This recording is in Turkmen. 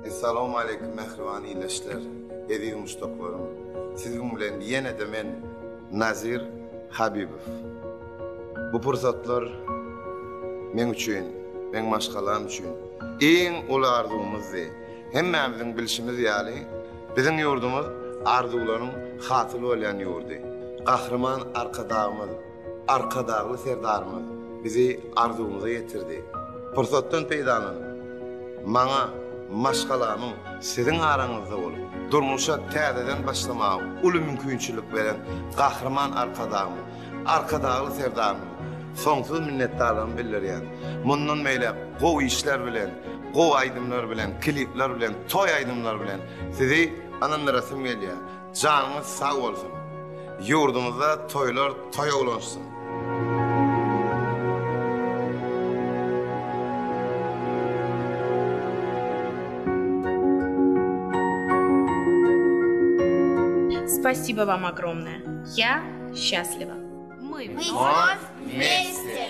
Essalawmaleýkim mähriban ildeşler, eziz muşdaklarym! Siziň bilen ýene-de men Nazir Habibow. Bu pursatlar meň üçin, meň maşgalam üçin iň uly arzuwymyzdy. Hemmämiziň bilşimiz ýaly, biziň ýurdumyz arzuwlaryň hasyl bolýan ýurdy. Gahryman Arkadagymyz, Arkadagly Serdarymyz bizi arzuwymyza ýetirdi. Pursatdan peýdalanyp, maňa, maşgalamyň siziň araňyzda bolup, durmuşa täzeden başlamaga uly mümkinçilik beren Gahryman Arkadagymyz, Arkadagly Serdarymyz soňsuz minnetdarlygymy bildirýän. Mundan beýläk gowy işler bilen, gowy aýdymlar bilen, klipler bilen, toý aýdymlary bilen sizi ynandyrasym gelýär. Janyňyz sag bolsun! Ýurdumyzda toýlar toýa ulanşsyn! Spasibo vam ogromnoe! Ya sçastliva! My wnow wmeste!